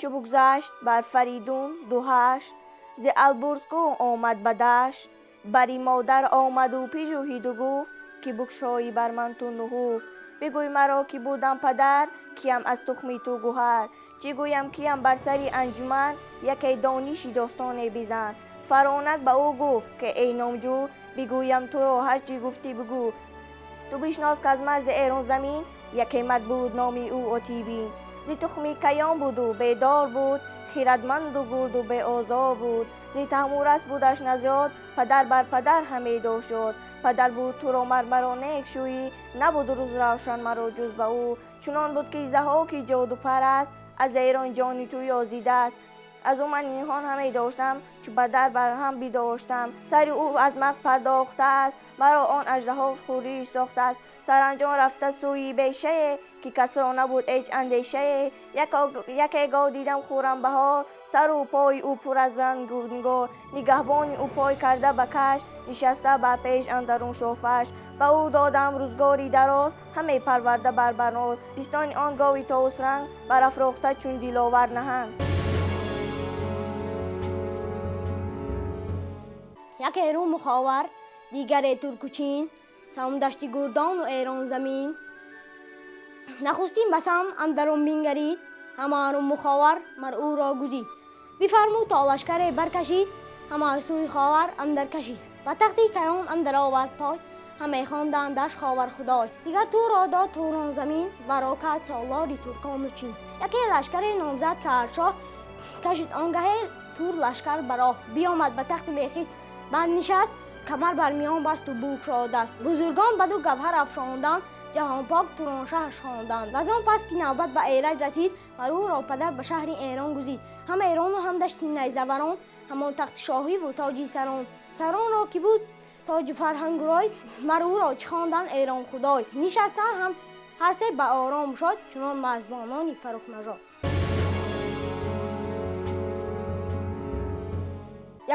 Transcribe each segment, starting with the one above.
Чу бигзашт бар Фаридун 2-8, зи Албурз кӯҳ омад ба дашт. Бари модар омаду пижӯҳиду гуфт, ки бикушоӣ бар ман ту нуҳуфт. Бигӯй маро ки будам падар, киям аз тухми ту гӯҳар. Чӣ гӯям киям бар сари анҷуман, яке дониши достоне бизан. Фаронак ба ӯ гуфт, ки эй номҷӯ, бигӯям туро ҳар чӣ гуфтӣ бигӯ. Ту бишнос, ки аз марзи Эрон замин, яке мард буд номи ӯ Отибин. Зи тухми каён буду бедор буд, хирадманду гурду беозор буд. Зи таҳмурас будаш назёд, падар бар падар ҳаме дошт. Падар буд туро мармаро нек шӯӣ, набуд рӯз равшан маро ҷуз ба ӯ. Чунон буд ки Заҳоки ҷодупараст, аз Эрон ҷони ту ёзидааст. Аз ӯ ман ниҳон ҳаме доштам, чу падар бар ҳам бидоштам. Сари ӯ аз мағз пардохтааст, маро он аждаҳо хӯриш сохтааст. Саранҷом рафта сӯи бешае, ки касро набуд ҳеҷ андешае. Яке гоҳ дидам хӯрамбаҳор, сару пои ӯ пур аз рангу нигор. Нигаҳбони ӯ пой карда ба каш, нишаста бар пеш андарун шофаш. Ба ӯ додам рӯзгори дароз, ҳаме парварда бар барноз. Пистони он гови товусранг, барафрохта чун диловар наҳанг. Яке руму ховар, дигаре турку чин, самдашти гурдону Эрон замин. Нахустин ба сам андарун бингарид, ҳама руму ховар мар ӯро гузид. Бифармуд то лашкаре баркашид, ҳама сӯи ховар андар кашид. Ба тахти каён андар овард пой, ҳаме хондандаш ховар худой. Дигар туро дод Турон замин, варо кард солори туркону чин. Яке лашкаре номзад кард шоҳ, кашид он гаҳе тур лашкар ба роҳ. Биёмад ба тахти мехит барнишаст, камар бар миён басту букшодаст. Бузургон баду гавҳар афшонданд, ҷаҳонпок Туроншаҳр хонданд. Ваз он пас ки навбат ба Эраҷ расид, вар ӯро падар ба шаҳри Эрон гузид. Ҳам Эрону ҳам дашти найзаварон, ҳамон тахти шоҳиву тоҷи сарон. Саронро ки буд тоҷи фарҳангрой, мар ӯро чӣ хонданд Эрон худой. Нишастанд ҳам ҳар се ба ором шод, чунон марзбонони фаррухнажод.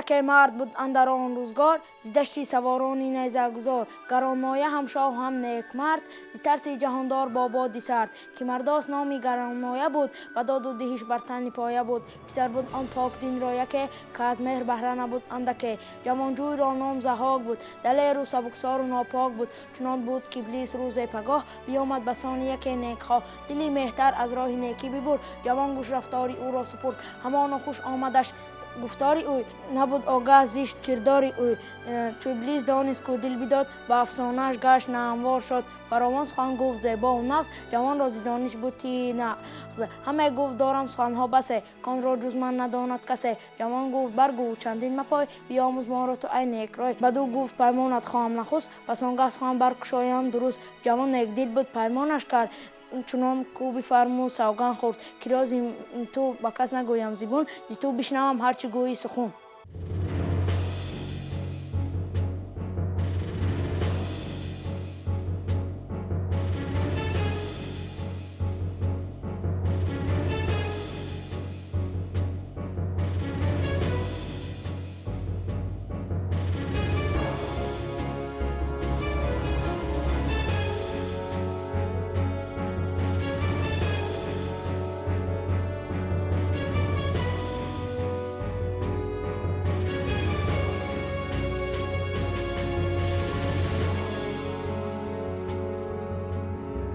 Яке мард буд андар он рӯзгор, зи дашти саворони найзагузор. Гаронмоя ҳам шоҳ ҳам некмард, зи тарси ҷаҳондор бо боди сард. Ки мардост номи гаронмоя буд, ба доду диҳиш бар тани поя буд. Писар буд он покдинро яке, ки аз меҳр баҳра набуд андаке. Ҷавонҷӯйро ном Заҳок буд, далеру сабуксору нопок буд. Чунон буд ки Иблис рӯзе пагоҳ, биёмад ба сони яке некхоҳ. Дили меҳтар аз роҳи некӣ бибурд, ҷавон гӯш рафтори ӯро супурд. Ҳамоно хуш омадаш гуфтори ӯ, набуд огаҳ зишт кирдори ӯ. Чу Иблис донист ку дил бидод, ба афсонааш гашт наамвор шуд. Фаровон сухан гуфт зебову нағз, ҷавонро зи дониш буд тии нағз. Ҳаме гуфт дорам суханҳо басе, конро ҷуз ман надонад касе. Ҷавон гуфт баргӯ чандин мапой, биёмӯз моро ту ай некрой. Баду гуфт паймонат хоҳам нахуст, пас он гаҳ сухан баркушоям дуруст. Ҷавон некдил буд паймонаш кард, чунон ку бифармуд савган хӯрд. Ки рози ту ба кас нагӯям зибун, зи ту бишнавам ҳар чӣ гӯӣ сухун.